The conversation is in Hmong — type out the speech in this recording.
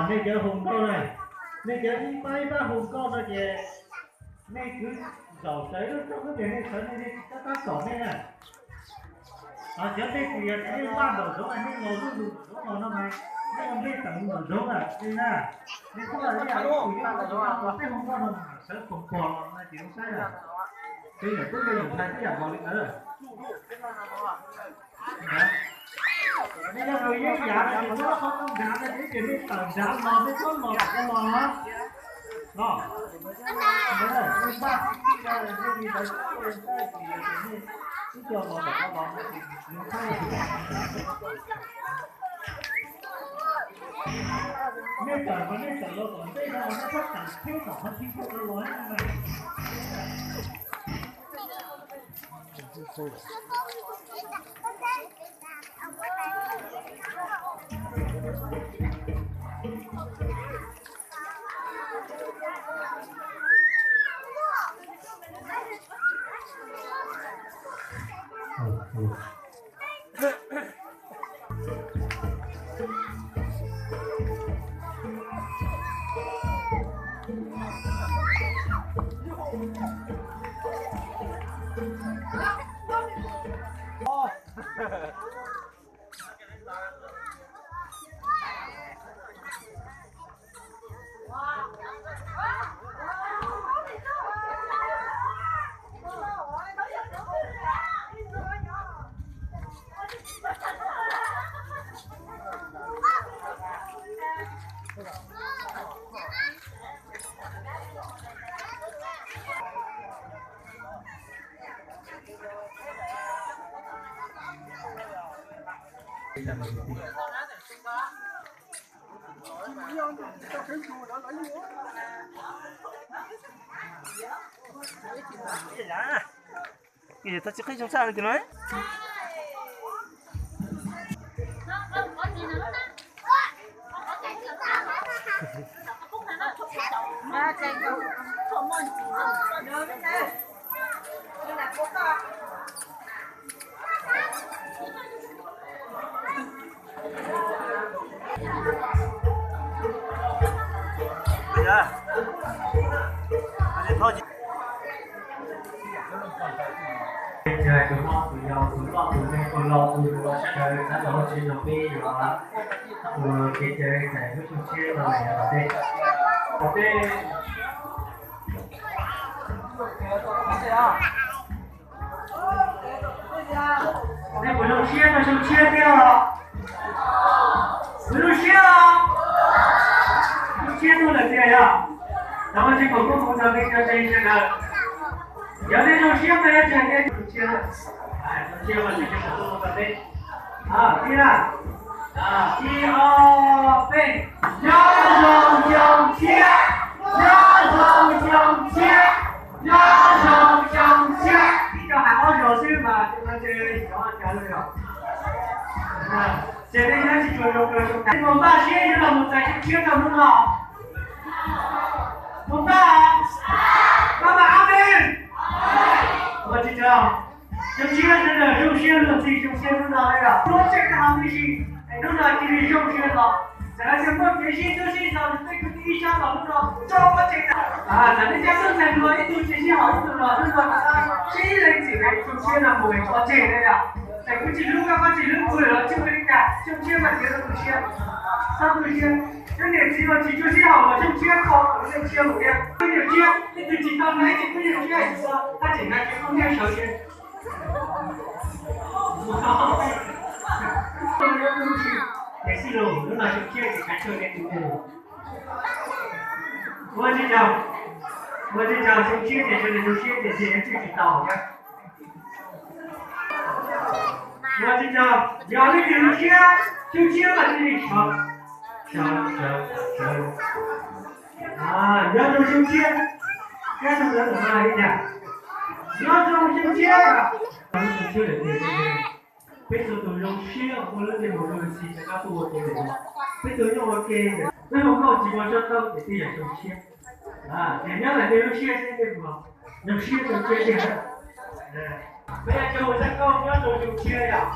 Nej cov hu nkauj na, nej cov ib pab ib pab hu nkauj no ces nej kwv zaum sawv lub rooj xwb ces nej sawv nej nej tsis tab tab tom nej na. Cov tej kws yog nej npaj nraum zoov, nej los lub lug nraum zoov los no mas nej ua nplej tawm nraum zoov lawm nej na. Nej txhob ib yam li kws yog ua tsis tau los peb hu nkauj no mas sawv pom pom los no ces zoo saib na. Peb yawm tub yawm ntxhais tib yam nkaus li ntawd. Nej yog kws yeeb yav no ces muab qhov rooj nrad no ces nej tawm nrad los, nej txhob los tom ko los no. Nej npaj txhij txhij no nej li ntawd, nej twb coj los tom ko los no ces nej tawm mas nej tawm los tom ntej no los nej txhob tawm thib tom qhov thib ko los na. Tsis qhib zoo tshaj li no. Ces tus hlob tus yau tus nkauj tus nraug tus laus tus hluas sawv daws rov los tsev no peb yuav ua kev cai txais lub xyoo tshiab no lawm yav tom ntej. Tom ntej nej puas zoo siab rau xyoo tshiab thiab os? Puas zoo siab os? Xyoo tshiab tuaj lawm tiag yog? Thov Vajtswv foom koob hmoov rau nej cov ntseeg sawv daws. Yog nej zoo siab mas yuav tsum hais tias xyoo tshiab, xyoo tshiab mas Vajtswv foom koob hmoov rau peb. Ib, ib, ob, peb. Nyob zoo xyoo tshiab, nyob zoo xyoo tshiab, nyob zoo xyoo tshiab. Ib co hais ob zaug xwb mas tsis ua cas li os. Ces nej nyob tsis tshua zoo rau xyoo tshiab, puas npaj siab yuav los mus txais xyoo tshiab rau hnub no? Puas npaj? Pab mas amen. Ua tsis tau. Xyoo tshiab sawv daws zoo siab luag ntxhi xyoo tshiab hnub no li os. Ua tseem rau hauv tib si, es hnub no cia li zoo siab los. Txawm hais tias muaj kev sib hlub sib txhawb, tej kwv tij ib sab los hnub no tso pov tseg tag. Txawm nej cov xeeb ntxwv hluas ib tug tsis sib haum ib tug los hnub no sib lees txim es xyoo tshiab no mus es pov tseg li os. Txawm kuv tsis hlub koj, koj tsis hlub kuv los tsis ua li cas, xyoo tshiab mas txiav rau tus tshiab, txhob tu siab. Cov niam txiv uas tsis tshua sib haum los xyoo tshiab kho kom lub neej tshiab mus thiab. Phooj ywg tshiab, leej twg tsis tau hnav ib ce phooj ywg tshiab, thaj tseem hnav tsev phooj ywg sawv thiab. Ces xij lus hnub no xyoo tshiab ces kav tsij nej tus tus. Ua tsis tau, ua tsis tau, xyoo tshiab ces sawv daws zoo siab tiam sis yuav tsum tsis tau thiab. Ua tsis tau, yog leej twg zoo siab, xyoo tshiab mas cia li sawv, sawv, sawv, sawv. Nyob zoo xyoo tshiab, kab xyoo ntawv tawm no li cas? Nyob zoo xyoo tshiab, nyob zoo xyoo tshiab lawm tiag tiag. Peb txhua tus zoo siab ua lub ntsej muag zoo li si rov qab tuaj ua ke lawm. Peb txhua tus yeej ua ke, peb ua nkauj tsis muaj tsob taub ces twb yog zoo siab. Ces nyob lawm tej lub siab seb tej puas zoo siab zoo siab tiag. Peb yog cov ua zaj nkauj nyob rau zoo siab yom.